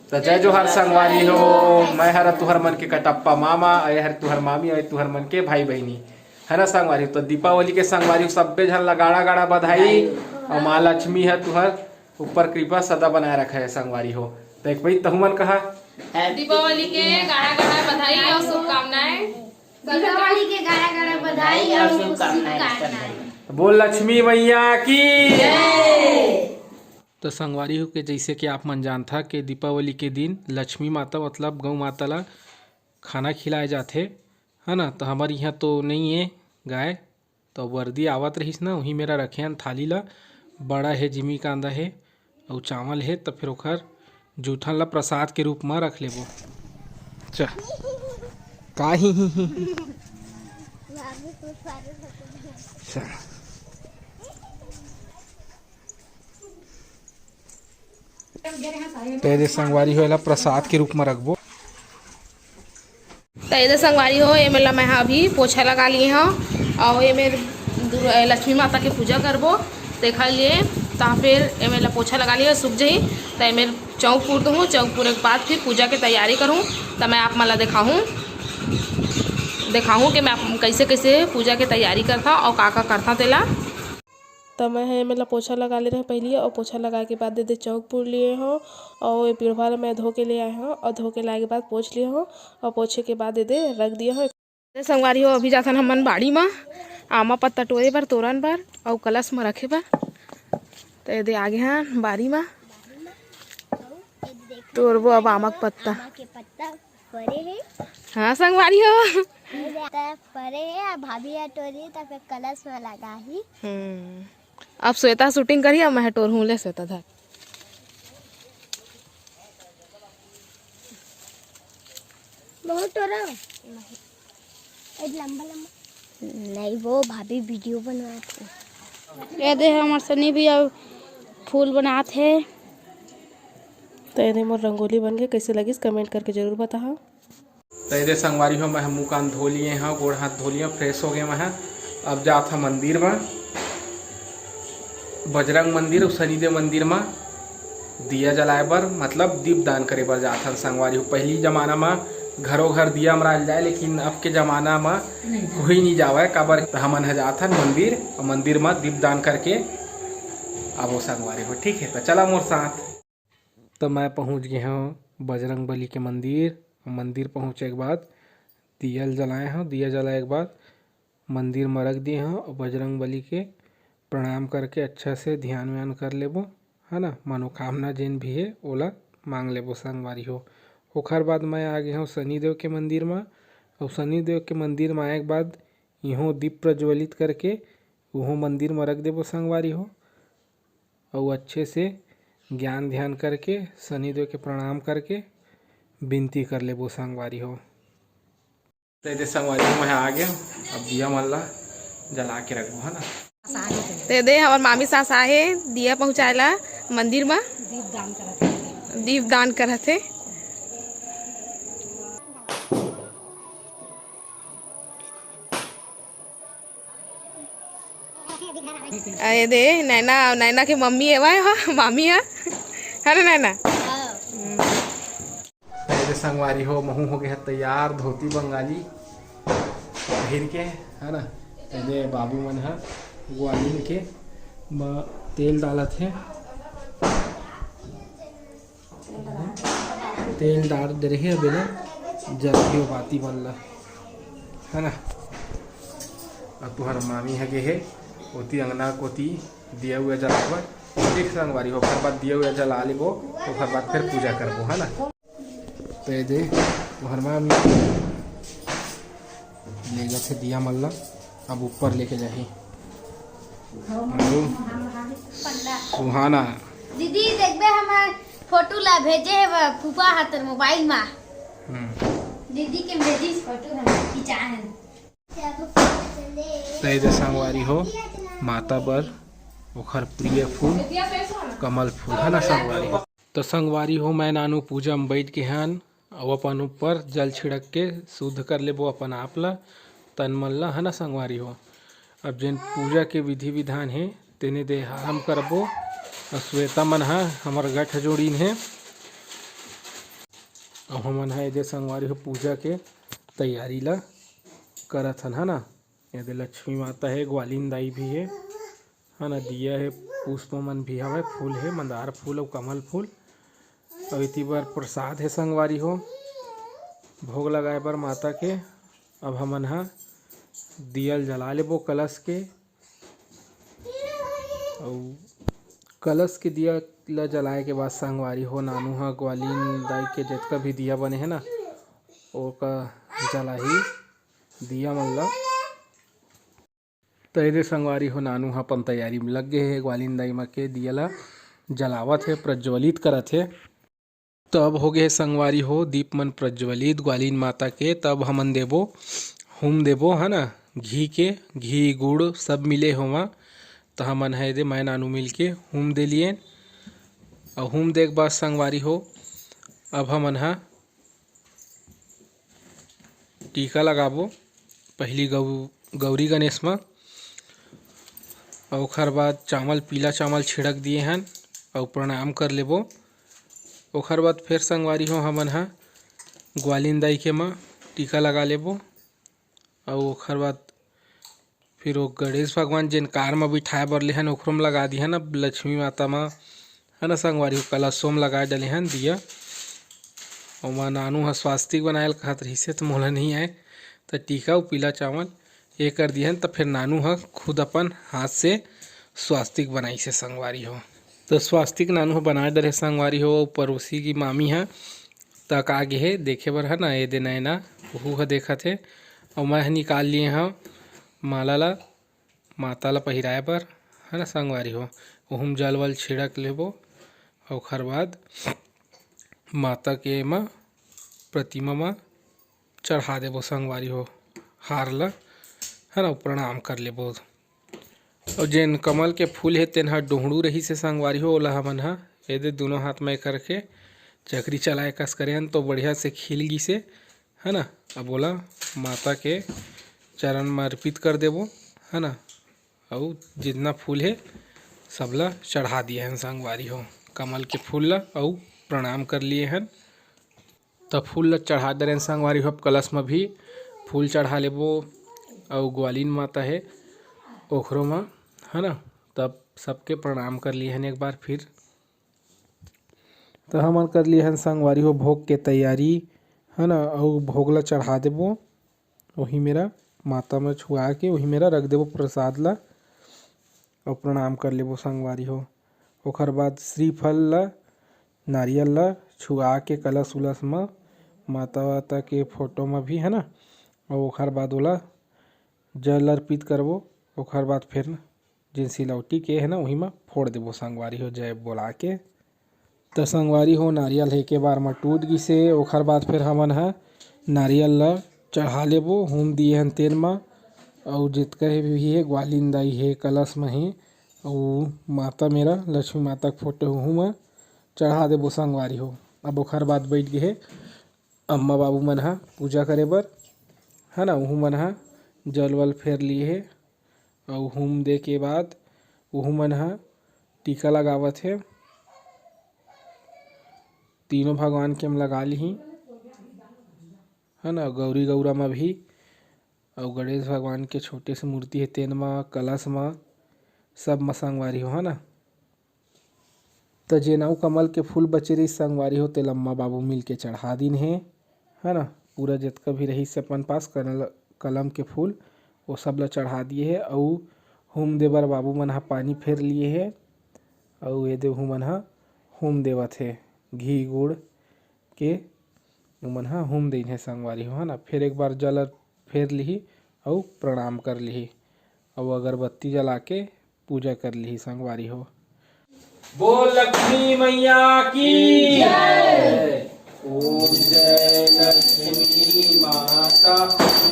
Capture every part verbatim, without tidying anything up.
त जय जोहार संगवारी हो, मैं हर तुहर मन के कटप्पा मामा, अउ ये हर तुहर मामी, अउ ये तुहर मन के भाई बहिनी, है ना संगवारी हो। त दीपावली के संगवारी हो सब्बे झन ला गाड़ा गाड़ा बधाई, अउ माँ लक्ष्मी ह तुहर ऊपर कृपा सदा बनाए रखे है संगवारी हो। त एक बारी तहु मन कहा। दीपावली के गाड़ा गाड़ा बधाई अउ शुभकामनाएं। दीपावली के गाड़ा गाड़ा बधाई अउ शुभकामनाएं। बोल लक्ष्मी मैया की। त संगवारी हो के जैसे कि आप मन जानथा के दीपावली के दिन लक्ष्मी माता मतलब गौ माता ला खाना खिलाए जाथे, है ना। त हमर इहाँ तो नइ ए गाय, त वर्दी आवत रहिस ना, उही मेरा रखे हन थाली ला, बड़ा हे, जिमी कांदा हे, अउ चावल हे, त फिर ओखर जूठन ला प्रसाद के रूप म रख लेबो। च-, का ही, ही, ही, ही। च-, त ये दे संगवारी हो, एला प्रसाद के रूप म रखबो। त ये दे संगवारी हो, एमे ला मैं हा अभी पोछा लगा लिए हव, अउ एमे दुर-, लक्ष्मी माता के पूजा करबो। तेखर लिए त फिर एमे ला पोछा लगा लिए, सूख जही। त एमे चौक पूर दूहूँ, चौक पूरे के बाद फिर पूजा के तैयारी करूँ। त मैं आप मन ला देखाहूँ, देखाहूँ कि मैं आप, कैसे कैसे पूजा के तैयारी करथव अउ का का करथव तेला। त मैं ह एमे ला पोछा लगा ले रहे पहिली, अउ पोछा लगाए के बाद दे दे चौक पूर लिए हव, अउ ये पिड़वा ला मैं धो के ले आए हव, अउ धो के लाए के बाद पोछ लिए हव, अउ पोछे के बाद दे दे रख दिए हव। संगवारी हो, अभी जाथन हमन बाड़ी म आमा पत्ता टोरे बर, तोरन बर, अउ कलश म रखे बर। त ये दे आगे हन बाड़ी म, टोरबो अब आमा के पत्ता। आमा के पत्ता फरे हे। हाँ संगवारी हो। ये दे, त फरे हे, अब भाभी ह टोरी, त फिर कलश म लगाही। हम्म। अब श्वेता shooting करिया, मैं टोरहूँ ले श्वेता धर। बहुत टोरा। एक लंबा लंबा। नहीं, वो भाभी video बनात हे। ये दे हमर सनी भी अब फूल बनात हे। त ये दे मोर रंगोली बन के कैसे लगिस, comment करके जरूर बताहा। त ये दे संगवारी हो, मैं ह मुँह कान धो लिए हव, गोड़ हाथ धो लिए हव, fresh हो गए मैं ह। अब जात ह मंदिर म, बजरंग मंदिर अउ शनिदेव मंदिर म दिया जलाए बर, मतलब दीप दान करे बर जात हन संगवारी हो। पहिली जमाना म घरो घर दिया मराल जाए, लेकिन अब के जमाना म कोई नहीं जावय, काबर त हमन ह जात हन मंदिर, अउ मंदिर म दीप दान करके आबो संगवारी हो। ठीक है, त चला मोर साथ। त मैं पहुँच गे हव बजरंग बली के मंदिर। मंदिर पहुँचे के बाद दिया ल जलाए हव। दिया जलाए के बाद मंदिर म रख दिए हव अउ बजरंग बली के प्रणाम करके अच्छा से ध्यान व्यान कर लेबो, है ना। मनोकामना जेन भी हे ओला मांग लेबो संगवारी हो। ओखर बाद मैं आ गे हव शनिदेव के मंदिर म, अउ शनिदेव के मंदिर म आए के बाद इहों दीप प्रज्वलित करके उहों मंदिर म रख देबो संगवारी हो। अउ अच्छे से ज्ञान ध्यान करके शनिदेव के प्रणाम करके विनती कर लेबो संगवारी हो। त ये दे संगवारी हो, मैं आ गया, अब दिया मन ला जला के रखबो, है ना। त ये दे हमर मामी सास आहे दिया पहुँचाए ला मंदिर म। दीप दान करत हे। दीप दान करत हे। अरे दे, नैना, नैना के मम्मी हे वह, मामी हे। है ना नैना? हाँ। हम्म। अरे संगवारी हो, महू हो गए हे तैयार, धोती बंगाली पहिर के, है ना? अरे बाबू मन ह ग्वालिन के म-, तेल डालत हे। तेल डार दे रहे, अब एला जलाही बाती मन ला, है ना। अब तुहर मामी ह गे हे ओती अंगना कोती दिया उया जलाए बर। ठीक संगवारी हो, ओकर बाद दिया उया जला लेबो, ओकर बाद फिर पूजा करबो, है ना। तो ये दे तुहर मामी ले जाथे दिया मन ला, अब ऊपर लेके जाही। हेलो सुहाना। दीदी देखबे हमर फोटो ला भेजे हे वो फूफा हा तोर मोबाइल मा। हम्म। दीदी के भेजिस फोटो हम खिंचाए हन। तो ये दे संगवारी हो माता बर ओखर प्रिय फूल कमल फूल है ना संगवारी हो। तो संगवारी हो, मैं नानू पूजा में बैठ के हन, अउ अपन ऊपर जल छिड़क के शुद्ध कर लेबो अपन आप ला, तन मन ला, है ना संगवारी हो। अब जेन पूजा के विधि विधान हे, तेने दे आरंभ करबो। अउ श्वेता मन ह हमर गठ जोड़िन हे, अब हमन ह एदे संगवारी हो पूजा के तैयारी ला करत हन, है ना। एदे लक्ष्मी माता हे, ग्वालिन दाई भी हे, है ना। दिया हे, पुष्प मन भी हवय, फूल हे, मंदार फूल अउ कमल फूल। अउ एती बर प्रसाद हे संगवारी हो, भोग लगाए बर माता के। अब हमन ह दिया ल जला लेबो कलश के। अउ कलश के दिया ल जलाए के बाद संगवारी हो, नानू ह ग्वालिन दाई के जतका भी दिया बने हे ना, ओका जलाही दिया मन ल। त एदे संगवारी हो, नानू ह अपन तैयारी में लग गे हे, ग्वालिन दाई म के दिया ल जलावत हे, प्रज्वलित करत हे। त अब हो गे हे संगवारी हो, दीप मन प्रज्वलित ग्वालिन माता के। त अब हमन देबो, हूम देबो, है ना, घी के, घी गुड़ सब मिले होवा। त हमन ह एदे मैं नानू मिल के हूम दे लिएन। अउ हूम दे के बाद संगवारी हो, अब हमन ह टीका लगाबो, पहिली गौ-, गौरी गणेश म, अउ ओखर बाद चावल, पीला चावल छिड़क दिए हन, अउ प्रणाम कर लेबो। ओखर बाद फेर संगवारी हो, हमन ह ग्वालिन दाई के म टीका लगा लेबो, अउ ओखर बाद फिर वो गणेश भगवान जेन कार म बिठाए बर लेहन, ओखरो म लगा दिहन। अब लक्ष्मी माता म, है ना संगवारी हो, कलशो म लगा डले हन दिया। ओमा नानू ह स्वास्तिक बनाए ल कहत रहिसे, त मोला नहीं आए, त टीका अउ पीला चावल ये कर दिहन। त फिर नानू ह खुद अपन हाथ से स्वास्तिक बनाइसे संगवारी हो। त स्वास्तिक नानू ह बनाए डरे संगवारी हो, अउ पड़ोसी की मामी ह तक आ गे हे देखे बर, है ना। एदे नैना, ओहू ह देखत हे, अउ मैं ह निकाल लिए हव माला ला, माता ला पहिराए बर, है ना संगवारी हो। ओहू म जल वल छिड़क लेबो, अउ ओखर बाद माता के म, प्रतिमा म चढ़ा देबो संगवारी हो हार ला, है ना, प्रणाम कर लेबो। अउ जेन कमल के फूल हे, तेन ह डोहड़ू रहिसे संगवारी हो, ओला हमन ह एदे दुनों हाथ में करके चकरी चलाए कस करे हन, तो बढ़िया से खिल गिसे, है ना। अब ओला माता के चरण में अर्पित कर देबो, है ना। अउ जितना फूल हे, सबला चढ़ा दिए हन संगवारी हो, कमल के फूल ला, अउ प्रणाम कर लिए हन। त फूल ल चढ़ा दे रहेन संगवारी हो। अब कलश म भी फूल चढ़ा लेबो, अउ ग्वालिन माता हे ओखरो म, है ना। तब सबके प्रणाम कर लिए हन एक बार फिर। त हमन कर लिए हन संगवारी हो भोग के तैयारी, है ना, अउ भोग ल चढ़ा देबो। वही मेरा माता म छुआ के वही मेरा रख देबो प्रसाद ल, अउ प्रणाम कर लेबो संगवारी हो। ओखर बाद श्रीफल ल, नारियल ल छुआ के कलश उलस म, माता वाता के फोटो म भी, है ना, अउ ओखर बाद ओला जल अर्पित करबो। ओखर बाद फिर जेन सिलौटी के है ना, वही म फोड़ देबो संगवारी हो, जय बोला के। त संगवारी हो, नारियल हे के बार म टूट गिसे। ओखर बाद फिर हमन ह नारियल ल चढ़ा लेबो, हूम दिए हन तेल म, अउ जितका हे भी हे, ग्वालिन दाई हे, कलश म हे, अउ माता मेरा लक्ष्मी माता के फोटो हूम चढ़ा देबो संगवारी हो। अब ओखर बाद बैठ गे हे अम्मा बाबू मन ह पूजा करे बर, है ना। उहू मन ह जल वल फेर लिए हे, अउ हूम दे के बाद उहू मन ह टीका लगावत हे। तीनों भगवान के हम लगा लिही, है ना, गौरी गौरा म भी, अउ गणेश भगवान के छोटे से मूर्ति हे, तेन म, कलश म, सब म संगवारी हो, है ना। त जेन अउ कमल के फूल बचे रहिस संगवारी हो, तेला अम्मा बाबू मिल के चढ़ा दिन हे, है ना। पूरा जतका भी रहिस अपन पास कनल-, कलम के फूल, वो सब ला चढ़ा दिए हे। अउ हूम दे बर बाबू मन ह पानी फेर लिए हे, अउ ये दे उहू मन ह हूम देवत हे, घी गुड़ के उमन ह हूम देन हे संगवारी हो, है ना। फिर एक बार जल फेर लिही अउ प्रणाम कर लिही, अउ अगरबत्ती जला के पूजा कर लिही संगवारी हो। बोल लक्ष्मी मैया की जय। ओम जय लक्ष्मी माता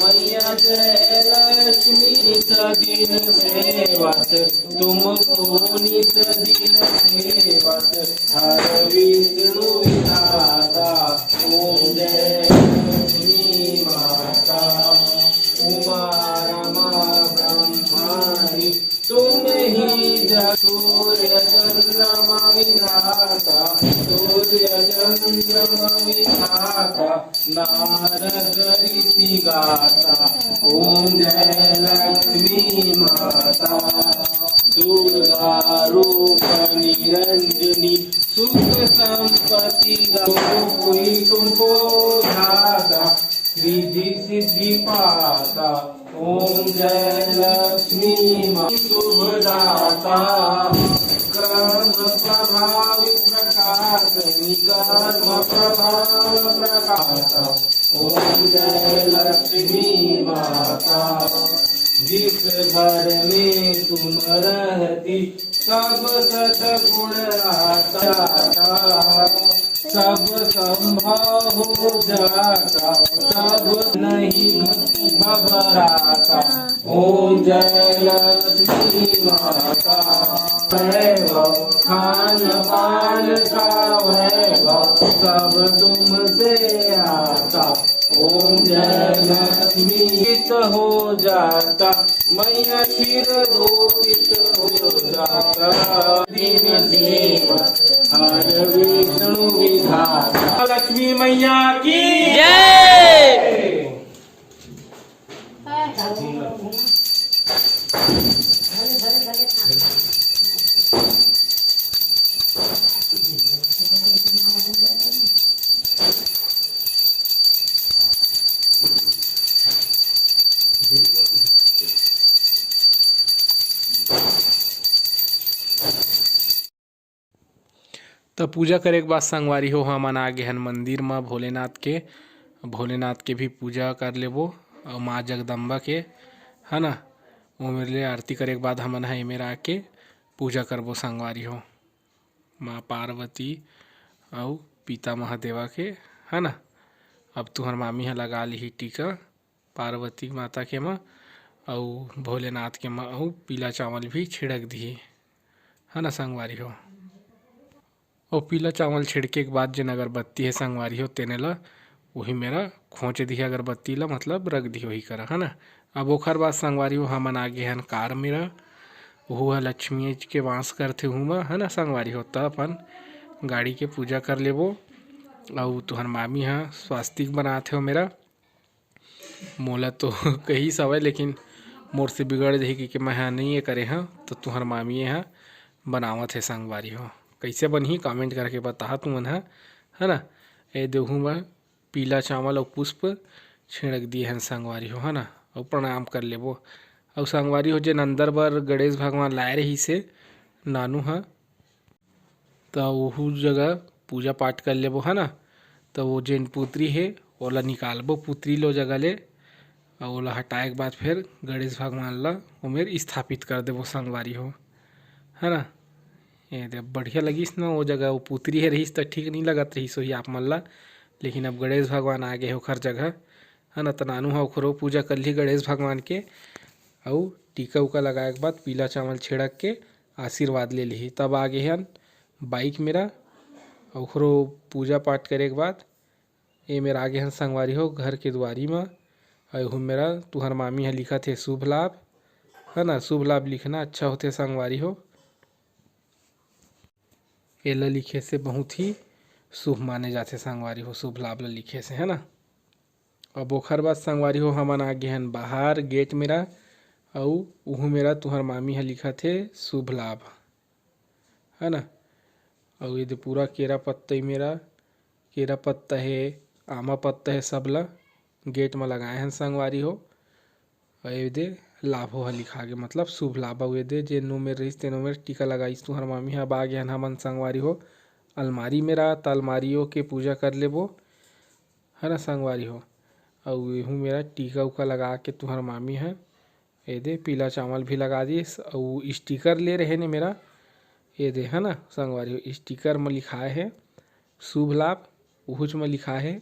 मैया, जय लक्ष्मी। नित दिन सेवत तुमको, नित दिन सेवत हर विष्णु विधाता। ओम जय लक्ष्मी माता उमा रमा ब्रह्माणी, तुम ही सूर्य चंद्रमा विधाता, सूर्य चंद्रमा विधाता, नारद ऋषि गाता, ओम जय लक्ष्मी माता। दुर्गा रूप निरंजनी, सुख संपत्ति दा-, कोई तुमको धाता, रिद्धि सिद्धि पाता। ओम जय लक्ष्मी माँ शुभदाता, कर्म प्रभाव प्रकाश, कर्म प्रभाव प्रकाश। ओम जय लक्ष्मी माता, जिस घर में तुम रहती, सब सतगुण आता, सब संभव हो जाता, सब नहीं घबराता। ओम जय लक्ष्मी माता, वैभव खान पान का वैभव, सब तुमसे आता। ओम जय लक्ष्मी, चित हो जाता, मैया क्षीर दूषित हो जाता। दिन देव हर विष्णु विधाता। लक्ष्मी मैया की जय। त पूजा करे के बाद संगवारी हो, हमन आ गे हन मंदिर म भोलेनाथ के। भोलेनाथ के भी पूजा कर लेबो अउ माँ जगदम्बा के, है ना। ओमेर ले आरती करे के बाद हमन ह एमेर आके पूजा करबो संगवारी हो, माँ पार्वती अउ पिता महादेवा के, है ना। अब तुहर मामी ह लगा लिही टीका पार्वती माता के म अउ भोलेनाथ के म, अउ पीला चावल भी छिड़क दिही, है ना संगवारी हो। अउ पीला चावल छिड़के के बाद जेन अगरबत्ती हे संगवारी हो, तेने ल उही मेरा खोंच दिही अगरबत्ती ल, मतलब रख दिही उही करा, है ना। अब ओखर बाद संगवारी हो, हमन आ गे हन कार मेरा, ओहू ह लक्ष्मी के वास करथे उहू म, है ना संगवारी हो। त अपन गाड़ी के पूजा कर लेबो। अउ तुहर मामी ह स्वास्तिक बनात हे ओ मेरा, मोला तो कहिस हवय, लेकिन मोर से बिगड़ जही कहिके मैं ह नइ ये करे हं, तो तुहर मामी ह बनावत हे संगवारी हो। कइसे बनही, comment करके बताहा तुमन ह, है ना। ए देहू म पीला चावल अउ पुष्प छिड़क दिए हन संगवारी हो, है ना, अउ प्रणाम कर लेबो। अउ संगवारी हो, जेन अंदर बर गणेश भगवान लाए रहिस हे नानू ह, त ओहू जगह पूजा पाठ कर लेबो, है ना। त वो जेन पुतरी हे, ओला निकालबो पुतरी लो जगह ले, अउ ओला हटाए के बाद फिर गणेश भगवान ला ओमेर स्थापित कर देबो संगवारी हो, है ना। ये दे बढ़िया लगिस ना वो जगह, वो पुतरी हे रहिस त ठीक नइ लगत रहिस होही आप मन ला, लेकिन अब गणेश भगवान आ गे हे ओखर जगह, है ना। त नानू ह ओखरो पूजा कर लिही गणेश भगवान के, अउ टीका उका लगाए के बाद पीला चावल छिड़क के आशीर्वाद ले लिही। तब आ गे हन बाइक मेरा, ओखरो पूजा पाठ करे के बाद ए मेरा आ गे हन संगवारी हो घर के दुआरी म। अउ एहू मेरा तुहर मामी ह लिखत हे शुभ लाभ, है ना, शुभ लाभ लिखना अच्छा होथे संगवारी हो। एला लिखे से बहुत ही शुभ माने जाथे संगवारी हो, शुभ लाभ ल लिखे से, है ना। अब ओखर बाद संगवारी हो, हमन आ गे हन बाहर गेट मेरा, अउ उहू मेरा तुहर मामी ह लिखत हे शुभ लाभ, है ना। अउ ये दे पूरा केरा पत्ता ही मेरा, केरा पत्ता हे, आमा पत्ता हे, सब ल गेट म लगाए हन संगवारी हो। अउ ये दे लाभो ह लिखा गे, मतलब शुभ लाभ। अउ ये दे जेन नोमेर रहिस, तेन नोमेर टीका लगाइस तुहर मामी ह। अब आ गे हन हमन संगवारी हो अलमारी मेरा, त अलमारियों के पूजा कर लेबो, है ना संगवारी हो। अउ एहू मेरा टीका उका लगा के तुहर मामी ह, ये दे पीला चावल भी लगा दिस। अउ स्टिकर ले रहे ने मेरा, ये दे, है ना संगवारी हो, स्टिकर म लिखाए हे शुभ लाभ, उहुच म लिखाए हे,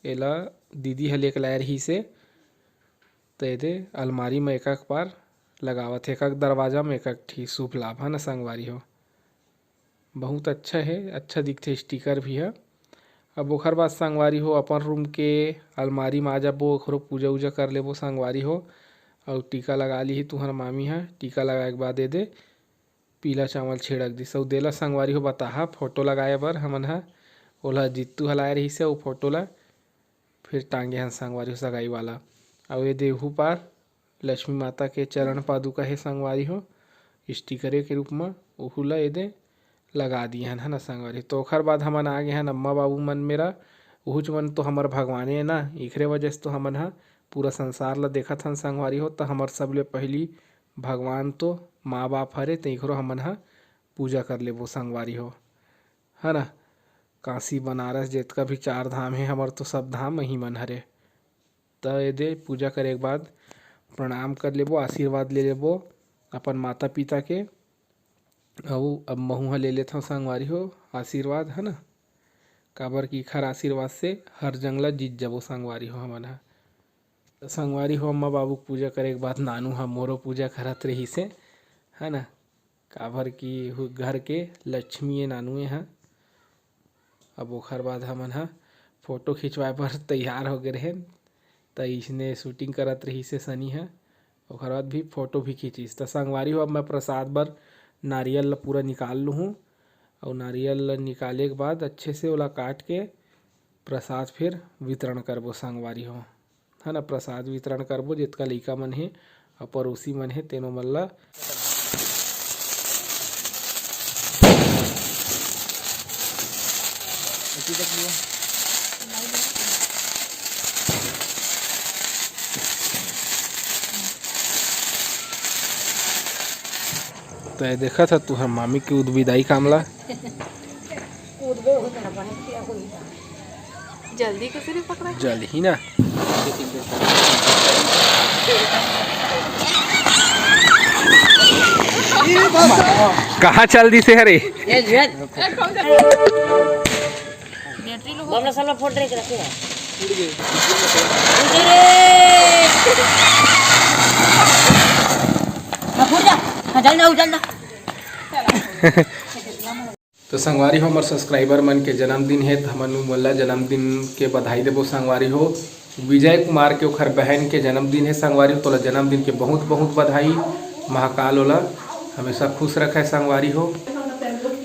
एला दीदी ह लेके लाए रहिस हे। त ये दे अलमारी म एक एक बार लगावत हे, एक एक दरवाजा म एक एक ठी शुभ लाभ, है ना संगवारी हो। बहुत अच्छा हे, अच्छा दिखथे स्टिकर भी ह। अब ओखर बाद संगवारी हो अपन रूम के अलमारी म आ जाबो, ओखरो पूजा उजा कर लेबो संगवारी हो। अउ टीका लगा लिही तुहर मामी ह। टीका लगाए के बाद ये दे पीला चावल छिड़क दिस। अउ देला संगवारी हो बताहा फोटो लगाए बर हमन ह, ओला जित्तू ह लाए रहिस हे, अउ फोटो ला फिर टांगे हन संगवारी हो सगाई वाला। अउ ये देहू पार लक्ष्मी माता के चरण पादुका हे संगवारी हो, स्टिकरे के रूप म, ओहू ला एदे लगा दिए हन, है ना संगवारी। तो ओखर बाद हमन आ गे हन अम्मा बाबू मन मेरा, उहुच मन तो हमर भगवाने हे ना, इखरे वजह से तो हमन ह पूरा संसार ला देखत हन संगवारी हो। त हमर सबले पहिली भगवान तो माँ बाप हरे, त इखरो हमन ह पूजा कर लेबो संगवारी हो, है ना। काशी बनारस जितका भी चार धाम हे हमर, तो सब धाम इही मन हरे। त एदे पूजा करे के बाद प्रणाम कर लेबो, आशीर्वाद ले लेबो अपन माता पिता के। अउ अब महू ह ले लेथव संगवारी हो आशीर्वाद, है ना, काबर कि इखर आशीर्वाद से हर जंग ला जीत जबो संगवारी हो हमन ह। त संगवारी हो अम्मा बाबू के पूजा करे के बाद नानू ह मोरो पूजा करत रहिस हे, है ना, काबर कि हु-, घर के लक्ष्मी ए नानू ए ह। अब ओखर बाद हमन ह फोटो खिंचवाए बर तैयार हो गे रहेन, त इसने शूटिंग करत रहिस हे सनी ह। ओखर बाद भी फोटो भी खींचिस। त संगवारी हो, अब मैं प्रसाद बर नारियल ल पूरा निकाल लूहूँ, अउ नारियल ल निकाले के बाद अच्छे से ओला काट के प्रसाद फिर वितरण करबो संगवारी हो, है ना। प्रसाद वितरण करबो, जितका लइका मन हे अउ पड़ोसी मन हे, तेनो मन ला। तै देखत ह तुहर मामी के उद बिदाई काम ला। कूदबे हो तेरा बने, क्या होई? जल्दी कैसे नहीं पकड़ा? जल ही ना। कहाँ चल दी से हरे? ये, ये। Battery low. बमला साला फोड़ रहे के रखे। उड़ गए। उड़ गए रे। हाँ, फूट जा। हाँ, जल ना, जल ना। तो संगवारी हो, हमर सब्सक्राइबर मन के जन्मदिन हे, त हमन उमन ला जन्मदिन के बधाई देबो संगवारी हो। विजय कुमार के ओखर बहन के जन्मदिन हे संगवारी हो, तोला जन्मदिन के बहुत बहुत बधाई। महाकाल ओला हमेशा खुश रखे संगवारी हो।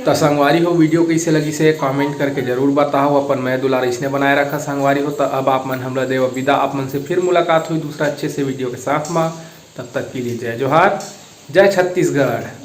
त संगवारी हो, वीडियो कैसे लगिस हे कमेंट करके जरूर बताओ। अपन मया दुलार इसने बनाए रखा संगवारी हो। त अब आप मन हमला देव विदा, आप मन से फिर मुलाकात होई दूसरा अच्छे से वीडियो के साथ मा। तब तक के लिए जय जोहार, जय छत्तीसगढ़।